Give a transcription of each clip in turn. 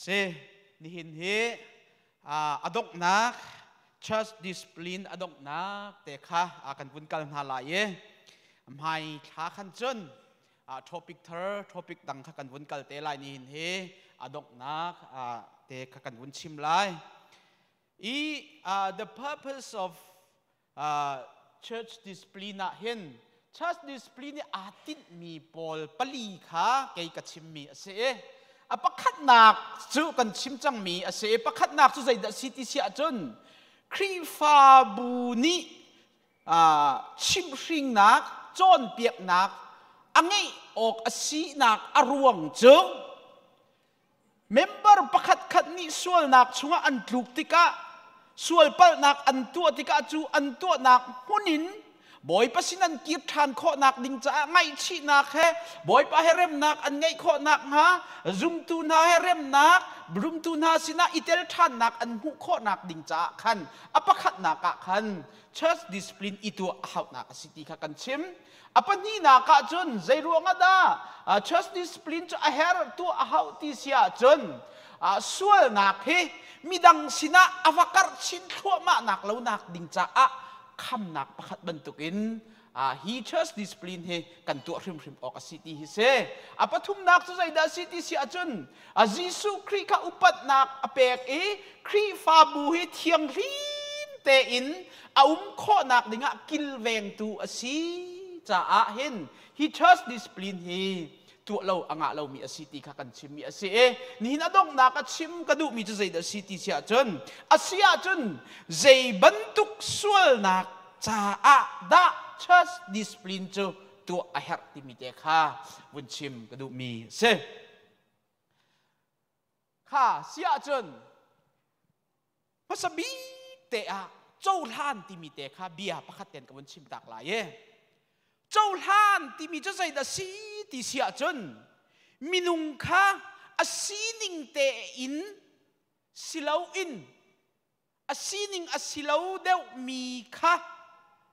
Si nihin hi a donghnak church discipline a donghnak te kha kan vun kal hna lai i hmai thla khan cun topic thar topic dang kha kan vun kal te lai. Nihin hi a donghnak te kha kan vun chim lai i the purpose of church discipline ah hin church discipline i aa tinhmi pawl pali kha kei ka chimmi a si i a pakhatnak cu kan chim cangmi a si i pakhatnak cu zeidah si ti si ahcun Khrihfabu nih chimhringnak, cawnpiaknak a ngeih awk a sinak a ruang cu member pakhatkhat nih sualnak chungah an tluk tikah, sualpalhnak an tuah tikah, cu an tuahnak hmun in Bawipa sin an kir ṭhan khawhnak ding caah ngaihchihnak he Bawipa he remnak an ngeih khawhnak hnga, zumtu hna he remnak, zumtu hna sinah i tel ṭhannak an hmuh khawhnak ding caah khan a pakhatnak ah khan church discipline i tuah a hauhnak a si ti kha kan chim. A pahnihnak ah cun zeiruang ah dah church discipline cu a her, tuah a hauh ti si ahcun sualnak hi midang sinah a va karh chin thluahmah nak lo nak ding caah khamnak pakhat bantukin hi church discipline hi kan tuah hrimhrim awk a si ti hi si. A pathumnak cu zeidah a si ti si ahcun Jesuh Khrih kha upatnak a pek i Khrihfabu hi thianghlim tein a um khawhnak dingah kilvengtu a si caah hin hi church discipline hi tuah lo a ngah lomi a si ti kha kan chimmi a si i nihin a donghnak a chim ka duhmi cu zeidah a si ti si ahcun, a si ahcun zei bantuk sualnak caah dah church discipline cu tuah a herh timi te kha vun chim ka duhmi a si. Kha si ahcun hmasa bik te ah cohlan timi te kha bia pakhat ten ka vun chim tak lai e. Cohlan timi cu zeidah si ti si ahcun minung kha a sining tein siloin a sining a si lo deuhmi kha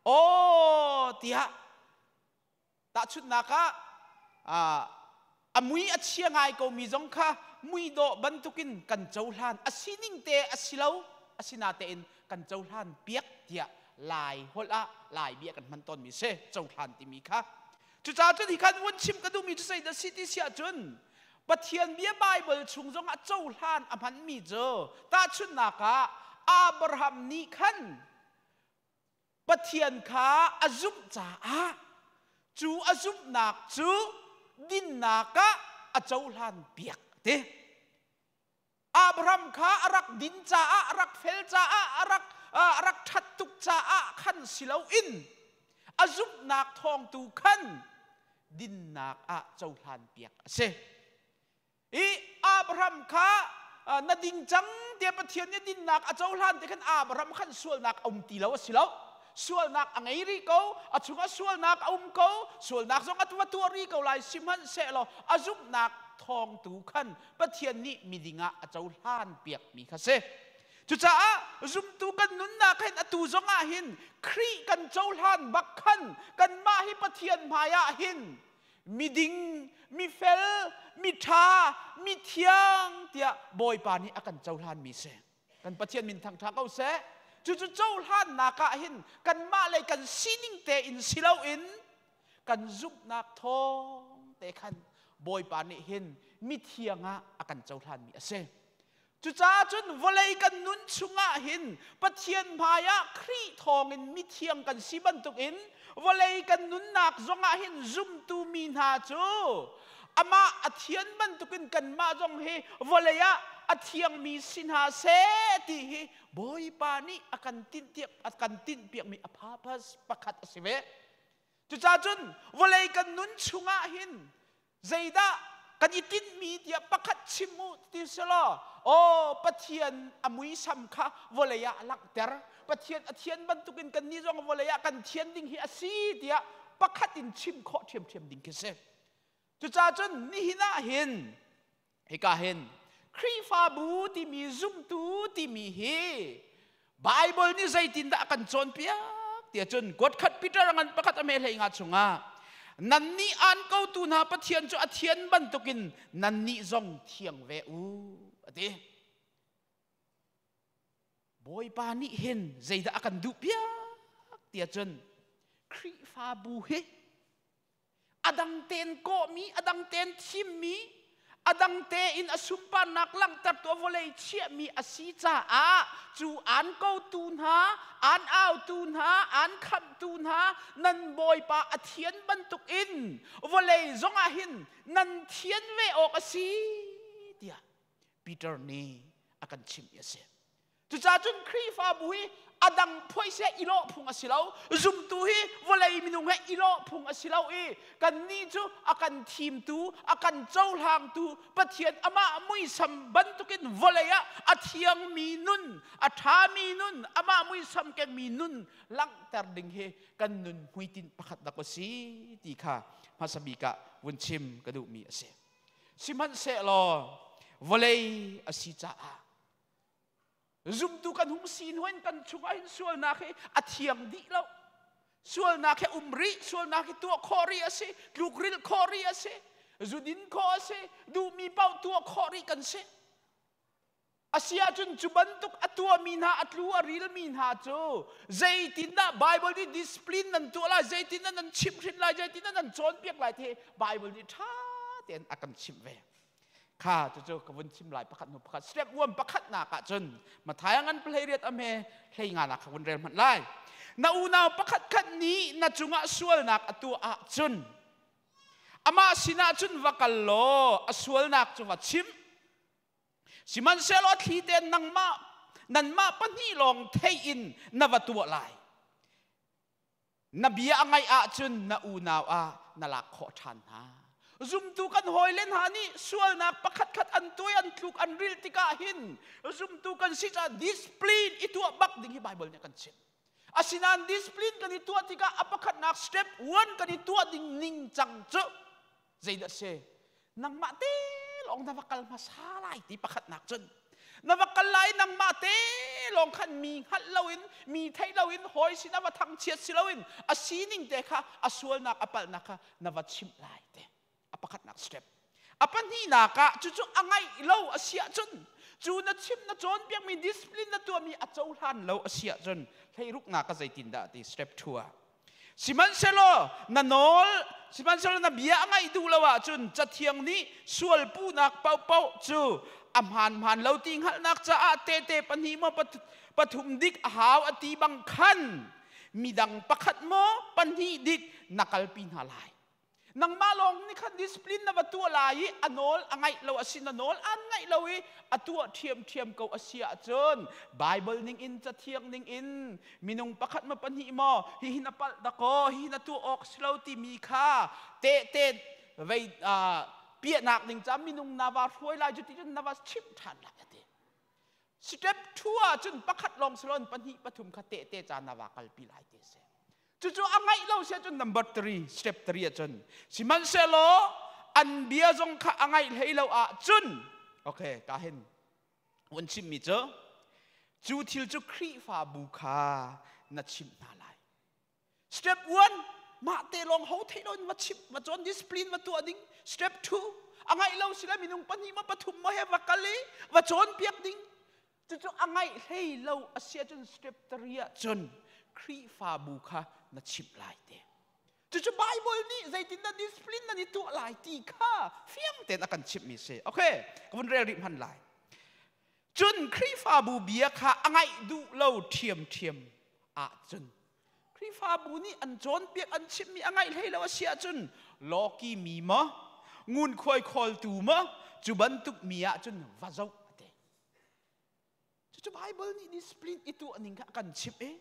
aw tiah tahchunhnak ah a mui a chia ngai komi zong kha muidawh bantukin kan cohlan, a sining te a si lo, asinatein kan cohlan piak tiah Lai holh ah, Lai bia kan hman tawnmi si cohlan timi kha. Cucaah cun hi khan vun chim ka duhmi cu zeidah si ti si ahcun Pathian bia Baibal chung zongah cohlan a hmanmi cu tahchunhnak ah Abraham nih khan Pathian kha a zumh caah cu a zumhnak cu dinnak ah a cohlan piak ti. Abraham kha a rak din caah, a rak fel caah, a rak ṭhat tuk caah khan si loin a zumhnak thawng tu khan dinnak ah cohlan piak a si. I Abraham kha na ding cang tiah Pathian nih dinnak a cohlan ti khan Abraham khan sualnak a um ti lo a si lo. Sualnak a ngei rih ko, a chungah sualnak a um ko, sualnak zong a va tuah rih ko lai, sihmanhsehlaw a zumhnak thawng tu khan Pathian nih miding ah a cohlan piakmi kha si. Cucaah zumtu kan nunnak hin atu zong ah hin Khrih kan cohlan bak khan kanmah hi Pathian hmai ah hin miding, mifel, miṭha, mithiang tiah Bawipa nih a kan cohlanmi si. Kan Pathian min thangṭha ko seh. Cucu cohlannak ah hin kanmah lei kan sining tein si loin kan zumhnak thawng te khan Bawipa nih hin mithiang ah a kan cohlanmi a si. Cucaah cun vawlei kan nun chungah hin Pathian hmaiah Khrih thawngin mithiang kan si bantukin vawlei kan nunnak zongah hin zumtu mi hna cu amah a thian bantukin kanmah zong hi vawlei ah a thiangmi si hna seh ti hi Bawipa nih a kan tinhtiak a kan tinhpiakmi a purpose pakhat a si ve. Cucaah cun vawlei kan nun chungah hin zeidah kan i tinhmi tiah pakhat chim u ti selaw, aw, Pathian a muisam kha vawlei ah langhter, Pathian a thian bantukin kannih zong vawlei ah kan thian ding hi a si tiah pakhat in chim khawh ṭhiamṭhiam ding khi si. Cucaah cun nihin ah hin hika hin Khrihfabu timi, zumtu timi hi Bible nih zeitindah a kan cawnpiak tiah cun kuat khat Peter ngan pakhat a me hlei nga chungah Nannih aan kotu hna Pathian cu a thian bantukin nannih zong thiang ve u, a ti. Bawipa nih hin zeidah a kan duh piak tiah cun Khrihfabu hi a dang tein kawhmi, a dang tein thimmi, a dang tein a sunparnak langhtertu a vawlei chiahmi a si caah cu aan kotu hna, aan autu hna, aan khamhtu hna nan Bawipa a thian bantukin vawlei zongah hin nan thian ve awk a si tiah Peter nih a kan chimh a si. Cucaah cun Khrihfabu hi a dang phuaise i lawh phung a si lo. Zumtu hi vawlei minung he i lawh phung a si lo i kannih cu a kan thimtu, a kan cohlangtu Pathian amah muisam bantukin vawlei ah a thiangmi nun, a ṭhami nun, amah muisam kengmi nun langhter ding hi kan nun hmuitinh pakhat dak a si ti kha hmasa bik ah vun chim ka duhmi a si. Sihmanhsehlaw vawlei a si caah zumtu kan hung si hnu in kan chungah hin sualnak hi a thiang dih lo. Sualnak hi um rih, sualnak hi tuah khawh rih a si, tlukrilh khawh rih a si, zudin khawh a si, duhmi paoh tuah khawh rih kan si. A si ahcun cu bantuk a tuahmi hna, a tlu a rilmi hna cu zeitindah Bible nih discipline nan tuah lai, zeitindah nan chimhhrin lai, zeitindah nan cawnpiak lai ti Bible nih ṭha tein a kan chimh ve. Kha cucu ka vun chim lai pakhat hnu pakhat. Step 1 pakhatnak ah cun Matthai ngan pahlei riat am he hlei nga nak kha vun rel hmanh lai. Na unau pakhat khat nih na cungah sualnak a tuah ahcun amah sinah cun va kal law a sualnak cu va chim. Sihmanhsehlaw thli tein nangmah nanmah pahnih lawng theih in na va tuah lai. Na bia a ngaih ahcun na unau ah na lak khawh ṭhan hna. Zumtu kan hawile hna nih sualnak pakhatkhat an tuai, an tluk, an ril tikah hin zumtu kan si caah discipline i tuah bak ding hi Bible nih a kan chimh. Asinain discipline kan i tuah tikah a pakhatnak step one kan i tuah ding ningcang cu zeidah si? Nangmah te lawng na va kal hmasa lai ti pakhatnak cun na va kal lai nangmah te lawng khan mi hngalh loin mi theih loin hawi sin a va thangchiat si loin a sining te kha a sualnak a palhnak kha na va chimh lai te a pakhatnak step. A pahnihnak ah cucu a ngaih lo a si ahcun cu na chim na cawnpiakmi discipline na tuahmi a cohlan lo a si ahcun hleiruknak ka zeitindah ti step 2 ah sihmanhsehlaw na nawl sihmanhsehlaw na bia a ngaih duh lo ahcun cathiang nih sualpuhnak paohpaoh cu a hmaan hmaan lo ti hngalhnak caah tehte pahnih maw pathum dik a hau a ti bang khan midang pakhat maw pahnih dik na kalpi hna lai. Nangmah lawng nih khan discipline na va tuah lai i a nawl a ngaih lo a si na nawl an ngaih lo i a tuah ṭhiamṭhiam ko a si ahcun Bible ning in cathiang ning in minung pakhat ma pahnih maw hihi na palh dakaw hihi na tuah awk si lo timi kha tehte vei piahnak ding ca minung na va hruai lai cu ti cun na va chimh ṭhan lai a ti. Step 2 ah cun pakhat lawng si loin pahnih pathum kha tehte ca na va kalpi lai ti a si. Cucu a ngaih lo si ahcun number 3, step 3 ahcun sihmanhsehlaw an bia zong kha a ngaih hlei lo ahcun okay ka hin un chimmi cu cu thil cu Khrihfabu kha na chimh hna lai. Step 1 mah te lawng ho theih lo in va chimh va cawn discipline va tuah ding. Step 2 a ngaih lo sile minung pahnih ma pathum ma he va kal i va cawnpiak ding. Cucu a ngaih hlei lo a si ahcun step 3 ahcun Khrihfabu kha na chimh lai te. Cucu Bible nih zeitindah discipline nan i tuah lai ti kha fiang tein a kan chimhmi si. Okay, ka vun rel rih hman lai. Cun Khrihfabu bia kha a ngaih duh lo ṭhiamṭhiam ahcun Khrihfabu nih an cawnpiak an chimhmi a ngaih hlei lo a si ahcun lawki mi maw ngunkhuai khawltu maw cu bantuk mi ahcun va zoh a ti. Cucu Bible nih discipline i tuah ning kha a kan chimh i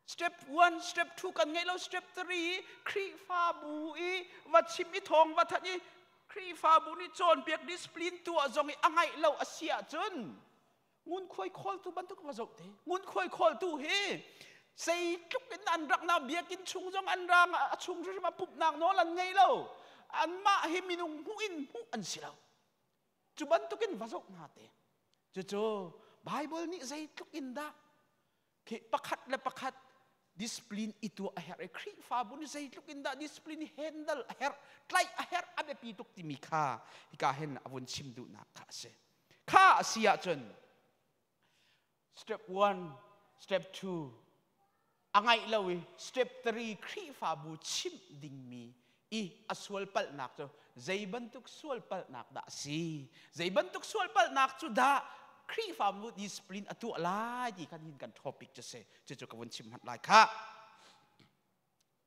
step 1, step 2 kan ngeih lo step 3 Khrihfabu i va chim i thawng va thanh i Khrihfabu nih cawnpiak discipline tuah zong i a ngaih lo a si ahcun ngunkhuai khawltu bantuk va zoh te. Ngunkhuai khawltu hi zeitluk in an rak na biakinn chung zong an rang a chung hrim a pumhnak nawl an ngei lo. Anmah hi minung hmuh in hmuh an si lo. Cu bantukin va zoh hna te. Cucu Bible nih zeitluk in dah khi pakhat le pakhat Discipline i tuah a herh i Khrihfabu nih zeitluk in dah discipline handle a herh, tlaih a herh, a biapi tuk timi kha hika hin a vun chim duhnak kha a si. Kha a si ahcun step 1, step 2 a ngaih lo i step 3 Khrihfabu chimh dingmi i a sual palhnak cu zei bantuk sual palhnak dah a si? Zei bantuk sual palhnak cu dah Khrihfabu discipline a tuah lai ti khan hin kan topic cu si. Cucu ka vun chim hmanh lai kha.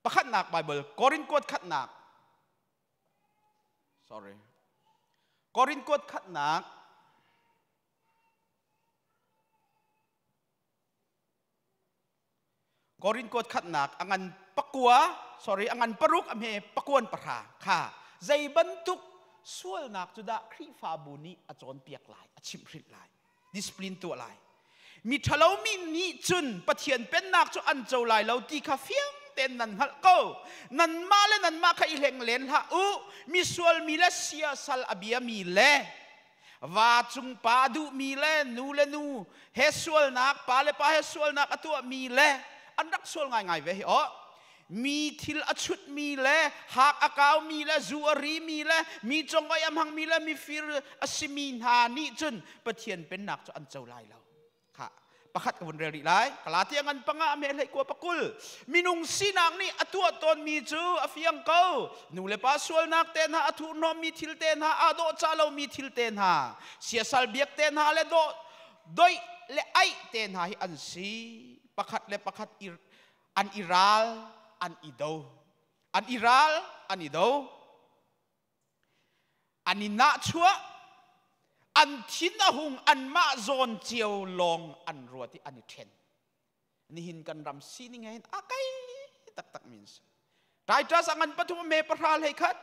Pakhatnak Bible Korin kuat khatnak sorry Korin kuat khatnak Korin kuat khatnak a ngan pakua sorry a ngan paruk a hme pakuan pahra kha zei bantuk sualnak cu dah Khrihfabu nih a cawnpiak lai a chimhhrinh lai discipline tuah lai mi ṭhalomi nih cun Pathian pennak cu an co lai lo ti kha fiang tein nan hngalh ko nanmah le nanmah kha i hleng len hlah u mi sualmi le siasal a biami le va cung pa duhmi le nu le nu he sualnak pa le pa he sualnak a tuahmi le an rak sual ngaingai ve hi aw mi thil a chutmi le hak a kaumi le zu a rimi le mi congoi a hmangmi le mifir a simi hna nih cun Pathian pennak cu an co lai lo kha pakhat ka vun rel rih lai Galatia ngan panga me hlei kua pakul minung sinak nih a tuah tawnmi cu a fiang ko nu le pa sualnak te hna a thurhnawmmi thil te hna aa dawh ca lomi thil te hna siasal biak te hna le dawh doih le aih te hna hi an si pakhat le pakhat an i ral an i do an i ral an i do An i nahchuah, an thin a hung, anmah zawn cio lawng an ruat i an i ṭhen. Nihin kan ram sining he hin a kai taktak mi an si. Titus a ngan pathum me pahra hlei khat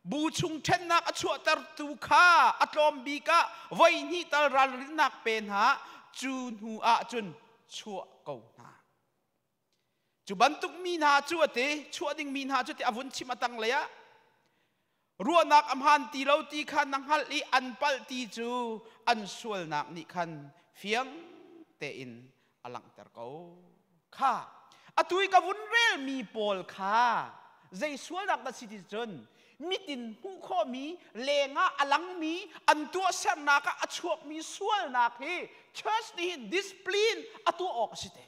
bu chung ṭhennak a chuahtertu kha a tlawm bik ah voi hnih tal ralrinnak pe hna cu hnu ah cun chuah ko hna. Cu bantuk mi hna cu a ti, chuah ding mi hna cu ti a vun chim a tanglei ah ruahnak a hmaan ti lo ti kha na hngalh i an palh ti cu an sualnak nih khan fiang tein a langhter ko. Kha atu i ka vun relmi pawl kha zei sualnak dah si ti cun mitin hmuh khawhmi lengah a langmi an tuahsernak ah a chuakmi sualnak hi church nih hin discipline a tuah awk a si te.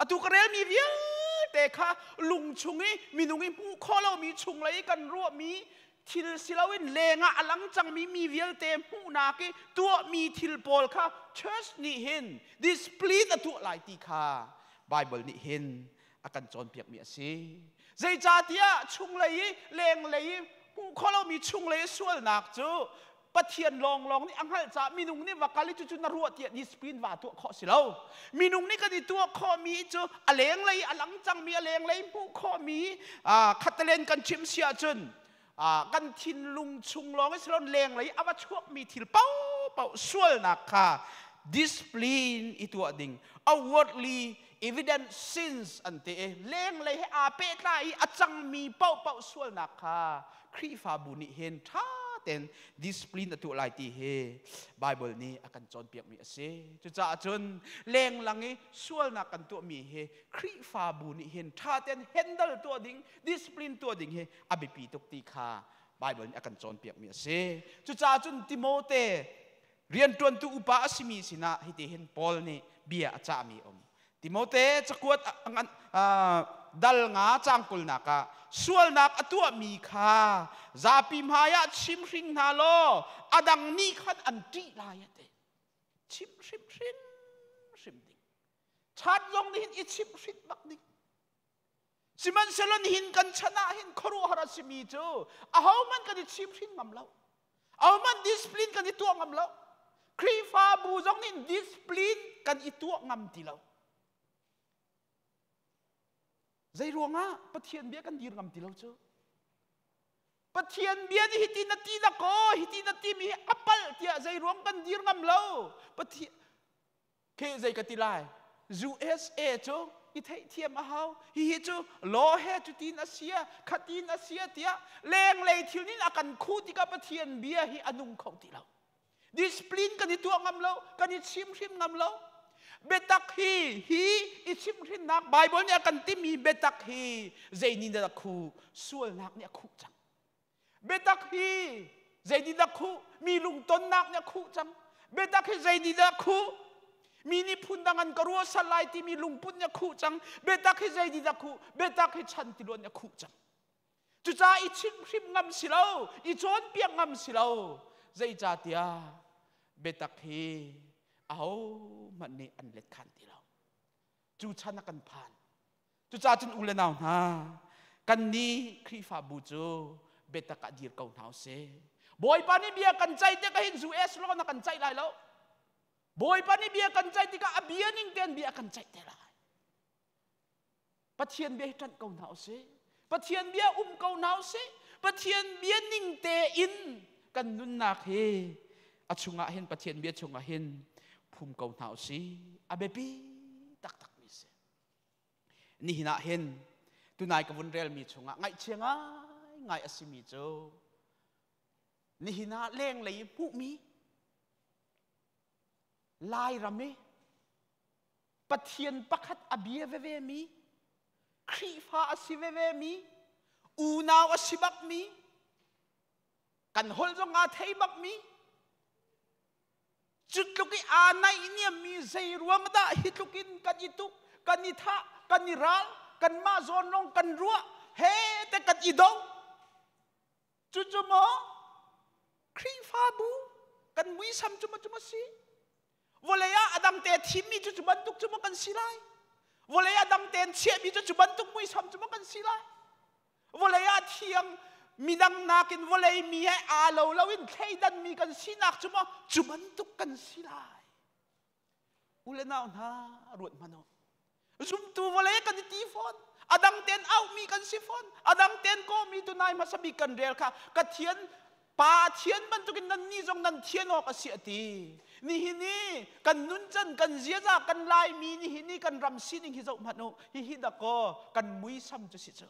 Atu ka relmi vialte kha lung chung i minung i hmuh khawh lomi chunglei i kan ruahmi thil si loin lengah a lang cangmi mi vialte hmuhnak i tuahmi thil pawl kha church nih hin discipline a tuah lai ti kha Bible nih hin a kan cawnpiakmi a si. Zeicahtiah chunglei i lenglei i hmuh khawh lomi chunglei i sualnak cu Pathian lawnglawng nih a hngalh caah minung nih va kal i cucu na ruah tiah discipline va tuah khawh si lo. Minung nih kan i tuah khawhmi cu a lenglei a lang cangmi a lenglei hmuh khawhmi khatelen kan chim si ahcun kan thinlung chung lawng i silon lenglei a va chuakmi thil paohpaoh sualnak kha discipline i tuah ding outwardly evident sins an ti i lenglei he aa pehtlai i a cangmi paohpaoh sualnak kha Khrihfabu nih hin ṭha tein discipline a tuah lai ti hi Bible nih a kan cawnpiakmi a si. Cucaah cun lenglang i sualnak kan tuahmi hi Khrihfabu nih hin ṭha tein handle tuah ding, discipline tuah ding hi a biapi tuk ti kha Bible nih a kan cawnpiakmi a si. Cucaah cun Timote rianṭuantu upa a simi sinah hitihin Paul nih bia a cahmi a um. Timote cakuat dal nga cang kulnak ah sualnak a tuahmi kha zapi hmaiah chimhring hna law a dang nih khan an ṭih lai a ti. Chim hrim hrim hrim ding. Chan zong nih hin i chimhhrin bak ding. Sihmanhsehlaw nihin kan chan ah hin khuaruahhar a simi cu ahohmanh kan i chimhrin ngam lo. Ahohmanh discipline kan i tuah ngam lo. Khrihfabu zong nih discipline kan i tuah ngam ti lo. Zei ruangah Pathian bia kan dir ngam ti lo cu? Pathian bia nih hiti na ti na kaw, hiti na timi hi a palh tiah zei ruang kan dir ngam lo. Pathian Khi zei ka ti lai? USA cu i theihthiam a hau. Hihi cu law he cutin a sia, khatin a sia tiah lenglei thil nih a kan khuh tikah Pathian bia hi a nung kho ti lo. Discipline kan i tuah ngam lo, kan i chimhrim ngam lo. Biatak hi hi i chimhhrinnak Bible nih a kan timi biatak hi zei nih dah a khuh? Sualnak nih a khuh cang. Biatak hi zei nih dah khuh? Mi lungtonnak nih a khuh cang. Biatak hi zei nih dah khuh? Mi nih phundang an ka ruah sal lai timi lungput nih a khuh cang. Biatak hi zei nih dah khuh? Biatak hi chan tiluan nih a khuh cang. Cucaah i chimhhrim ngam si lo, i cawnpiak ngam si lo. Zeicahtiah biatak hi ahohmanh nih an let khan ti lo. Cu chan a kan phan. Cucaah cun u le nau hna, kannih Khrihfabu cu biatak ah dir ko hna usih. Bawipa nih bia kan ceih tikah hin US law na kan ceih lai lo. Bawipa nih bia kan ceih tikah a bia ning tein bia kan ceih te lai. Pathian bia hi ṭanh ko hna usih. Pathian bia um ko hna usih. Pathian bia ning tein kan nunnak hi a chungah hin Pathian bia chungah hin phum ko hna usih. A biapi taktak mi si. Nihin ah hin tunai ka vun relmi chungah ngaihchia ngaingai a simi cu nihin ah lenglei hmuhmi Lairam i Pathian pakhat a bia veve mi, Khrihfa a si veve mi, unau a si bak mi, kan holh zong aa thei bak mi, cu tluk i aa naihniam mi zei ruang dah hi tluk in kan i tuk, kan i thah, kan i ral, kanmah zawn lawng kan ruah, he te kan i do. Cucu maw Khrihfabu kan muisam cu maw cu maw si? Vawlei ah a dang te thimmi cu cu bantuk cu maw kan si lai? Vawlei ah dang tein chiahmi cu cu bantuk muisam cu maw kan si lai? Vawlei ah thiang midang nakin vawlei mi he aa lo loin thleidanmi kan sinak cu maw cu bantuk kan si lai? U le nau hna ruat hmanh u. Zumtu vawlei kan i ti fawn. A dang ten auhmi kan si fawn. A dang ten kawmi tu nai hmasa bik kan rel kha ka thian pa thian bantukin nan ni zong nan thian awk a si a ti. Nihin i kan nuncan kan ziaza kan Laimi nihin i kan ram sining hi zoh hmanh u. Hihi dakaw kan muisam cu si cu.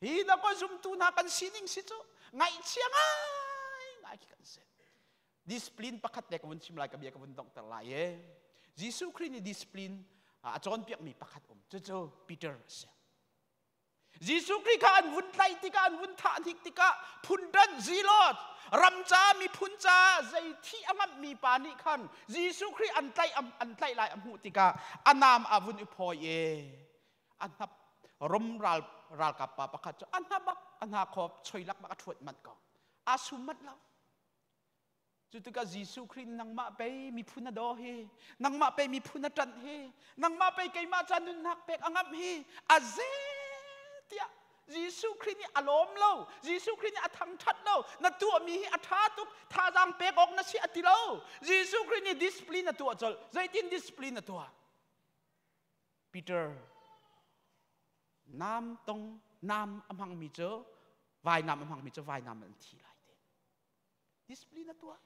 Hi dakaw zumtu hna kan sining si cu ngaihchia ngai ngai khi kan si. Discipline pakhat te ka vun chim lai ka bia ka vun donghter lai e. Jesuh Khrih nih discipline a cawnpiakmi pakhat um cucu Peter a si. Jesuh Khrih kha an vun tlaih tikah an vun thah hnik tikah phundan zilot ram ca miphun ca zei thih a ngamhmi pa nih khan Jesuh Khrih an tlaih an tlaih lai a hmuh tikah a naam a vun i phawi e a hnap rom ral ralkap pa pakhat cu a hna bak a hna khop choi lak bak a ṭhuat manh ko aa sum manh lo. Cu tikah Jesuh Khrih nangmah pei miphun a daw hi, nangmah pei miphun a ṭanh hi, nangmah pei keimah ca nunnak pek a ngamh hi, a ze tiah Jesuh Khrih nih a lawm lo, Jesuh Khrih nih a thangṭhat lo, na tuahmi hi a ṭha tuk, thazaang pek awk na si a ti lo. Jesuh Khrih nih discipline a tuah colh. Zeitin discipline a tuah? Peter nam tong nam a hmangmi cu vainam a hmangmi cu vainam an thi lai ti. Discipline a tuah.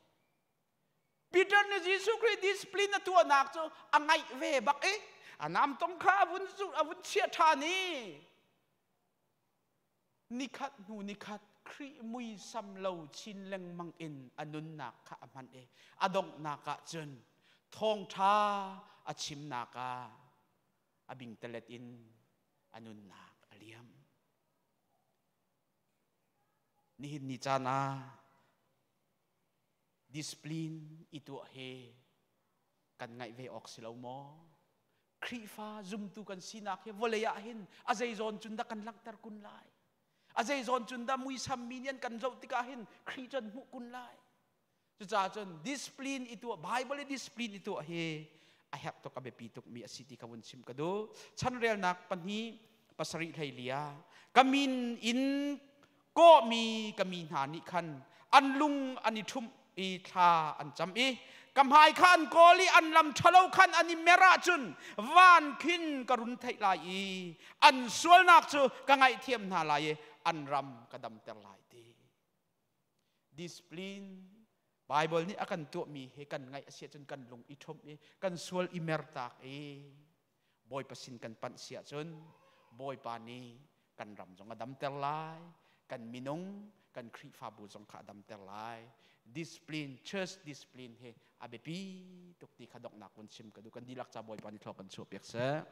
Peter nih Jesuh Khrih discipline a tuahnak cu a ngaih ve bak i a nam tong kha a vun a vun chiah ṭhan i nikhat hnu nikhat Khrih muisam lo chin lengmang in a nunnak kha a hman i a donghnak ah cun thawngṭha a chimnak ah a bingtalet in a nunnak a liam. Nihin ni caan ah discipline i tuah hi kan ngaih ve awk si lo maw? Khrihfa zumtu kan sinak hi vawlei ah hin a zeizawn cun dah kan langhter kun lai? A zeizawn cun dah muisam mi nih an kan zoh tikah hin Khrih cu an hmuh kun lai? Cucaah cun discipline i tuah, Bible i discipline i tuah hi a herh tuk, a biapi tukmi a si ti kha vun chim ka duh. Chanrelnak pahnih pasarih hlei lia ka min in kawhmi ka mi hna nih khan an lung an i ṭhumh i thla an cam i ka hmai kha an kawl i an lam ṭhalo khan an i mer ahcun van khin ka run theih lai i an sualnak cu ka ngaihthiam hna lai i an ram ka damter lai ti. Discipline Bible nih a kan tuahmi he kan ngaih a si ahcun kan lung i ṭhumh i kan sual i mertak i Bawipa sin kan panh si ahcun Bawipa nih kan ram zong a damter lai, kan minung, kan Khrihfabu zong kha a damter lai. Discipline, church discipline hi a biapi tuk ti kha donghnak vun chim ka duh. Kan dihlak ca Bawipa nih thlawk kan chuah piak seh.